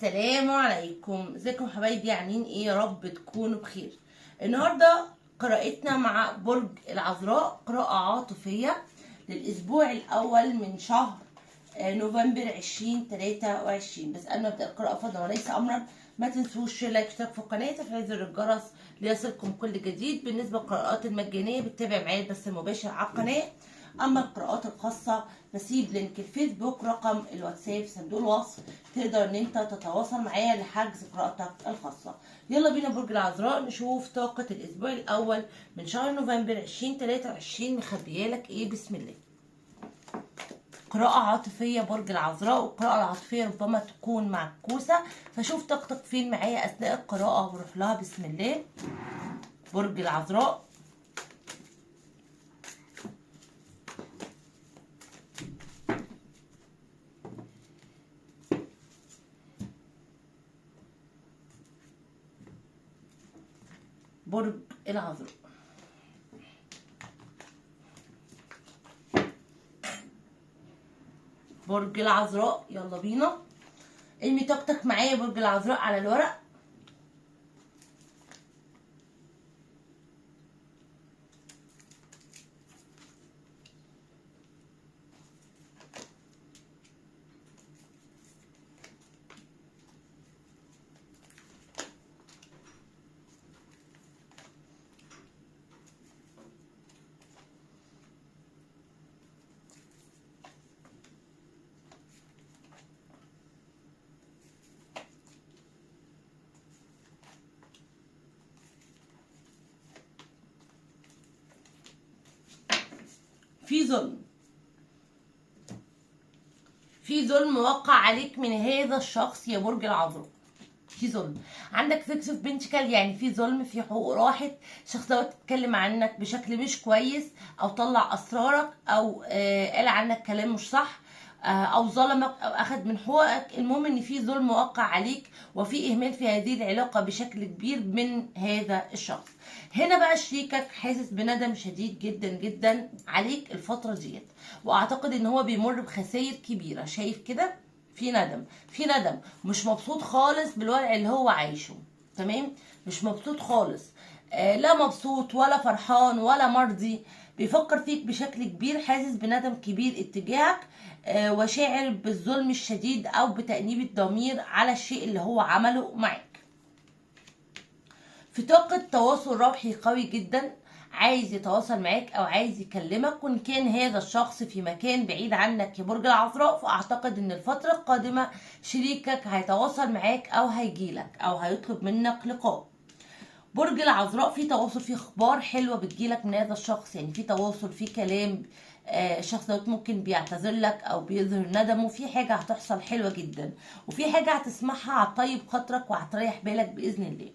السلام عليكم، ازيكم حبايبي؟ عاملين ايه؟ يا رب تكونوا بخير. النهارده قراءتنا مع برج العذراء قراءة عاطفية للاسبوع الاول من شهر نوفمبر 2023. بس قبل ما ابدا القراءة فضلا وليس امرا، ما تنسوش like، اشتراك في القناة، تفعيل زر الجرس ليصلكم كل جديد. بالنسبة للقراءات المجانية بتتابع معايا البث المباشر على القناة، اما القراءات الخاصة بسيب link الفيسبوك، رقم الواتساب، صندوق الوصف، تقدر ان انت تتواصل معايا لحجز قراءتك الخاصة. يلا بينا برج العذراء نشوف طاقة الاسبوع الاول من شهر نوفمبر 2023 مخبيالك ايه. بسم الله. قراءة عاطفية برج العذراء، والقراءة العاطفية ربما تكون معكوسة، فشوف طاقتك فين معايا أثناء القراءة وروح لها. بسم الله. برج العذراء، برج العذراء، برج العذراء، يلا بينا. ارمي طاقتك معايا برج العذراء على الورق. في ظلم، في ظلم وقع عليك من هذا الشخص يا برج العذراء. في ظلم عندك، Six of Pentacles، يعني في ظلم، في حقوق راحت، الشخص ده اتكلم عنك بشكل مش كويس، او طلع اسرارك، او قال عنك كلام مش صح، او ظلمك، او اخذ من حقوقك. المهم ان في ظلم وقع عليك وفي اهمال في هذه العلاقة بشكل كبير من هذا الشخص. هنا بقى شريكك حاسس بندم شديد جدا جدا عليك الفترة ديت، واعتقد ان هو بيمر بخسائر كبيرة. شايف كده؟ في ندم، في ندم، مش مبسوط خالص بالوضع اللي هو عايشه. تمام؟ مش مبسوط خالص، لا مبسوط ولا فرحان ولا مرضي، بيفكر فيك بشكل كبير، حاسس بندم كبير اتجاهك، وشاعر بالظلم الشديد او بتأنيب الضمير على الشيء اللي هو عمله معاك. في طاقة تواصل روحي قوي جدا، عايز يتواصل معاك او عايز يكلمك، وان كان هذا الشخص في مكان بعيد عنك يا برج العذراء، فاعتقد ان الفترة القادمة شريكك هيتواصل معاك او هيجيلك او هيطلب منك لقاء. برج العذراء في تواصل، في اخبار حلوة بتجيلك من هذا الشخص، يعني في تواصل، في كلام، الشخص ده ممكن بيعتذر لك او بيظهر ندمه، في حاجة هتحصل حلوة جدا، وفي حاجة هتسمعها هتطيب خاطرك وهتريح بالك باذن الله.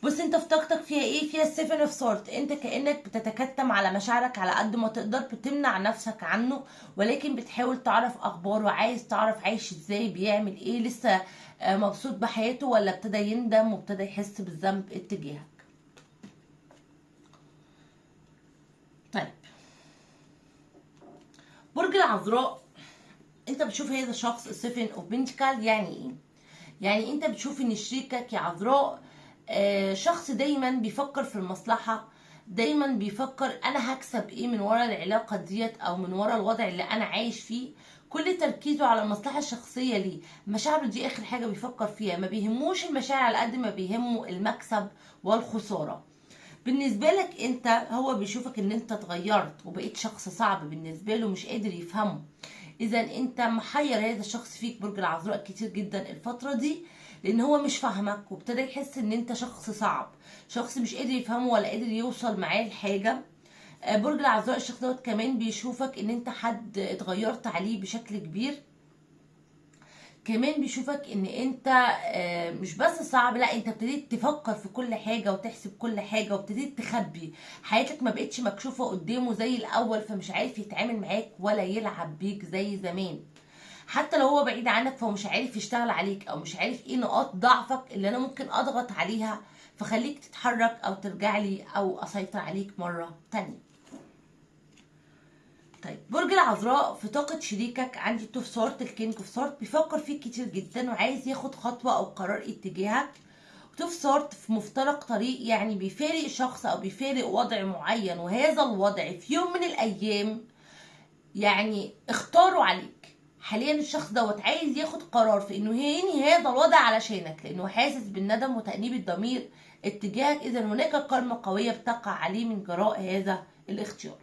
بص انت في طاقتك فيها ايه؟ فيها 7 of Swords. انت كانك بتتكتم على مشاعرك على قد ما تقدر، بتمنع نفسك عنه، ولكن بتحاول تعرف اخباره، عايز تعرف عايش ازاي، بيعمل ايه، لسه مبسوط بحياته ولا ابتدى يندم وابتدى يحس بالذنب اتجاهك. طيب برج العذراء، انت بتشوف هذا الشخص 7 of Pentacles يعني ايه؟ يعني انت بتشوف ان شريكك يا عذراء شخص دايما بيفكر في المصلحة، دايما بيفكر انا هكسب ايه من ورا العلاقة ديت او من ورا الوضع اللي انا عايش فيه، كل تركيزه على المصلحة الشخصية ليه، مشاعره دي اخر حاجة بيفكر فيها، ما بيهموش المشاعر على قد ما بيهمه المكسب والخسارة. بالنسبة لك انت، هو بيشوفك ان انت اتغيرت وبقيت شخص صعب بالنسبة له، مش قادر يفهمه. اذا انت محير هذا الشخص فيك برج العذراء كتير جدا الفترة دي، لان هو مش فاهمك وابتدى يحس ان انت شخص صعب، شخص مش قادر يفهمه ولا قادر يوصل معاه لحاجة. برج العذراء الشخص دوت كمان بيشوفك ان انت حد اتغيرت عليه بشكل كبير، كمان بيشوفك ان انت مش بس صعب، لا انت ابتديت تفكر في كل حاجة وتحسب كل حاجة، وابتديت تخبي حياتك، ما بقتش مكشوفة قدامه زي الاول، فمش عارف يتعامل معاك ولا يلعب بيك زي زمان. حتى لو هو بعيد عنك فهو مش عارف يشتغل عليك، او مش عارف ايه نقاط ضعفك اللي انا ممكن اضغط عليها فخليك تتحرك او ترجع لي او اسيطر عليك مرة تانية. طيب برج العذراء في طاقة شريكك عندي two of swords، ال king of swords، بيفكر فيك كتير جدا وعايز ياخد خطوة او قرار اتجاهك. two of swords في مفترق طريق، يعني بيفارق شخص او بيفارق وضع معين، وهذا الوضع في يوم من الايام يعني اختاروا عليك. حاليا الشخص دوت عايز ياخد قرار في انه ينهي هذا الوضع علشانك، لانه حاسس بالندم وتأنيب الضمير اتجاهك. اذا هناك كارما قوية بتقع عليه من جراء هذا الاختيار.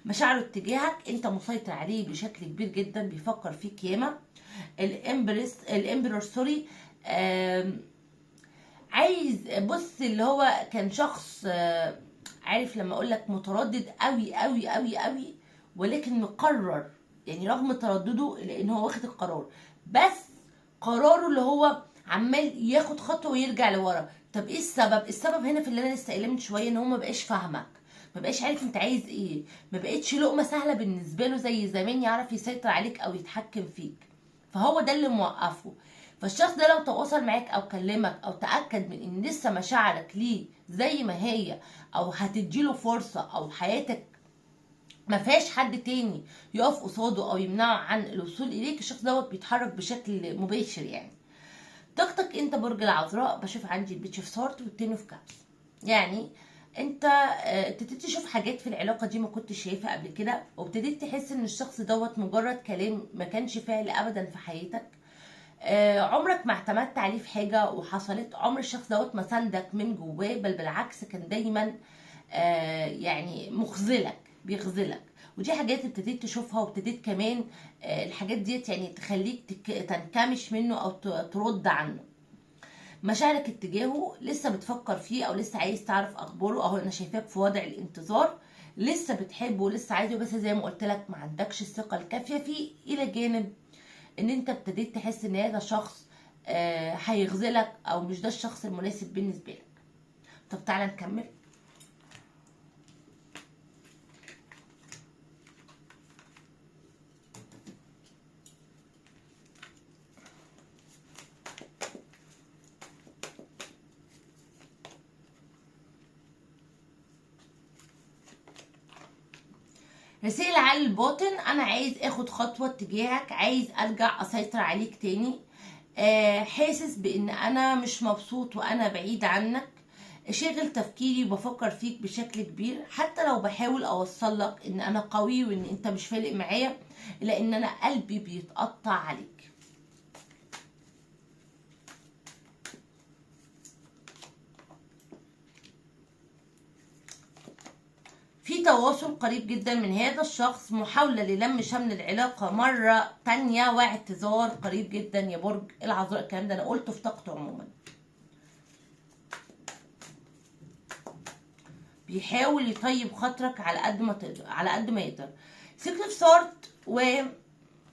مشاعره اتجاهك انت مسيطر عليه بشكل كبير جدا، بيفكر فيك ياما. ال empress ال emperor sorry، عايز بص اللي هو كان شخص عارف لما اقول لك متردد قوي قوي قوي قوي، ولكن مقرر، يعني رغم تردده لان هو واخد القرار، بس قراره اللي هو عمال ياخد خطوة ويرجع لورا. طب ايه السبب؟ السبب هنا في اللي انا لسه قايلاه من شوية، ان هو ما بقاش فاهمك، ما بقاش عارف انت عايز ايه، ما بقتش لقمة سهلة بالنسبة له زي زمان يعرف يسيطر عليك او يتحكم فيك، فهو ده اللي موقفه. فالشخص ده لو تواصل معاك او كلمك او تاكد من ان لسه مشاعرك ليه زي ما هي، او هتديله فرصة، او حياتك ما فيهاش حد تاني يقف قصاده او يمنعه عن الوصول اليك، الشخص دوت بيتحرك بشكل مباشر. يعني طاقتك انت برج العذراء بشوف عندي ال page of swords وال ten of cups، يعني انت ابتديت تشوف حاجات في العلاقة دي ما كنتش شايفها قبل كده، وابتديت تحس ان الشخص دوت مجرد كلام ما كانش فعل ابدا في حياتك. عمرك ما اعتمدت عليه في حاجة وحصلت، عمر الشخص دوت ما ساندك من جواه، بل بالعكس كان دايما يعني مخذلك، بيخذلك. ودي حاجات ابتديت تشوفها، وابتديت كمان الحاجات ديت يعني تخليك تنكمش منه او ترد عنه. مشاعرك اتجاهه لسه بتفكر فيه، او لسه عايز تعرف اخباره، اهو انا شايفاك في وضع الانتظار، لسه بتحبه ولسه عايزه، بس زي ما قلت لك ما عندكش الثقة الكافيه فيه. الى جانب ان انت ابتديت تحس ان هذا شخص هيغزلك، او مش ده الشخص المناسب بالنسبة لك. طب تعالى نكمل. رسائل على الباطن، انا عايز اخد خطوة اتجاهك، عايز ارجع اسيطر عليك تاني، حاسس بان انا مش مبسوط وانا بعيد عنك، شاغل تفكيري وبفكر فيك بشكل كبير، حتى لو بحاول اوصل لك ان انا قوي وان انت مش فارق معايا، لان انا قلبي بيتقطع عليك. في تواصل قريب جدا من هذا الشخص، محاولة للم شمل العلاقة مرة تانية، واعتذار قريب جدا يا برج العذراء. الكلام ده انا قلته في طاقته عموما. بيحاول يطيب خاطرك على قد ما تقدر، على قد ما يقدر. six of swords وال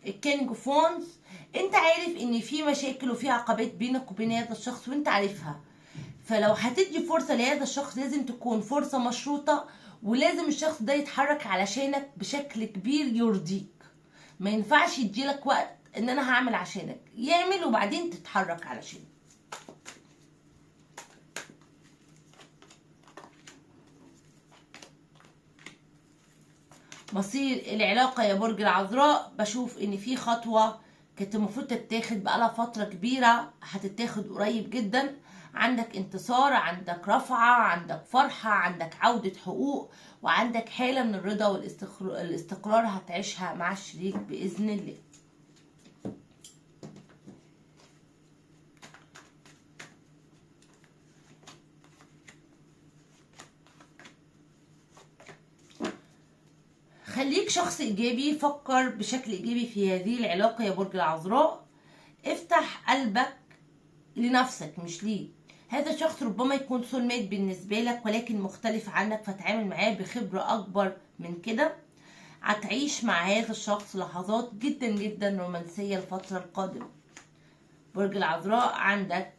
king of wands، انت عارف ان في مشاكل وفي عقبات بينك وبين هذا الشخص وانت عارفها، فلو هتدي فرصة لهذا الشخص لازم تكون فرصة مشروطة، ولازم الشخص ده يتحرك علشانك بشكل كبير يرضيك. ما ينفعش يديلك وقت ان انا هعمل عشانك، يعمل وبعدين تتحرك علشانك. مصير العلاقة يا برج العذراء، بشوف ان في خطوة كانت المفروض تتاخد بقالها فترة كبيرة هتتاخد قريب جدا. عندك انتصار، عندك رفعة، عندك فرحة، عندك عودة حقوق، وعندك حالة من الرضا والاستقرار هتعيشها مع الشريك بإذن الله. خليك شخص إيجابي، فكر بشكل إيجابي في هذه العلاقة يا برج العذراء. افتح قلبك لنفسك مش ليه. هذا الشخص ربما يكون soul mate بالنسبة لك ولكن مختلف عنك، فتعامل معاه بخبرة أكبر من كده. هتعيش مع هذا الشخص لحظات جدا جدا رومانسية الفترة القادمة. برج العذراء عندك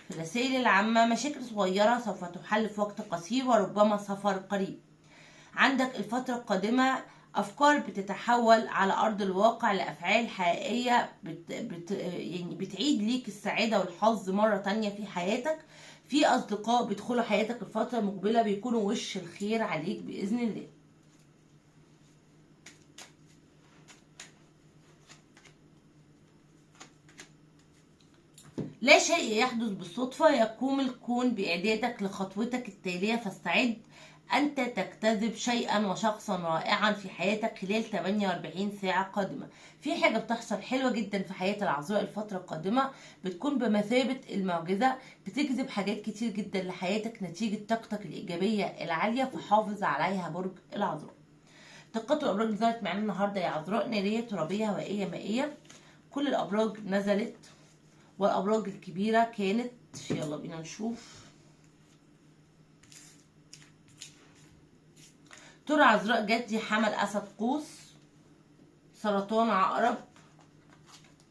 في الرسائل العامة مشاكل صغيرة سوف تحل في وقت قصير وربما سفر قريب. عندك الفترة القادمة أفكار بتتحول على أرض الواقع لأفعال حقيقية يعني بتعيد ليك السعادة والحظ مرة تانية في حياتك. في أصدقاء بيدخلوا حياتك الفترة المقبلة بيكونوا وش الخير عليك بإذن الله. لا شيء يحدث بالصدفة، يقوم الكون بإعدادك لخطوتك التالية، فاستعد. أنت تجتذب شيئا وشخصا رائعا في حياتك خلال 48 ساعة قادمة. في حاجة بتحصل حلوة جدا في حياة العذراء الفترة القادمة، بتكون بمثابة المعجزة، بتجذب حاجات كتير جدا لحياتك نتيجة طاقتك الإيجابية العالية، فحافظ عليها برج العذراء. طاقات الأبراج اللي ظهرت معانا النهاردة يا عذراء: نارية، ترابية، هوائية، مائية. كل الأبراج نزلت، والأبراج الكبيرة كانت، يلا بينا نشوف. ترى عذراء، جدي، حمل، أسد، قوس، سرطان، عقرب،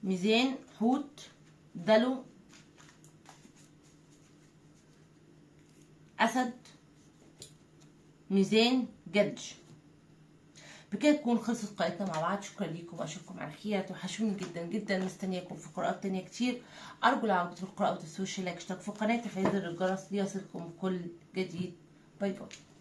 ميزان، حوت، دلو، أسد، ميزان، جدج. بكده تكون خلصت قراءتنا مع بعض. شكرا ليكم واشوفكم على خير. توحشوني جدا جدا، مستنياكم في قراءات تانية كتير. ارجو لو عجبتكم القراءة ما تنسوش like، اشتراك في القناة، تفعيل زر الجرس ليصلكم كل جديد. bye bye.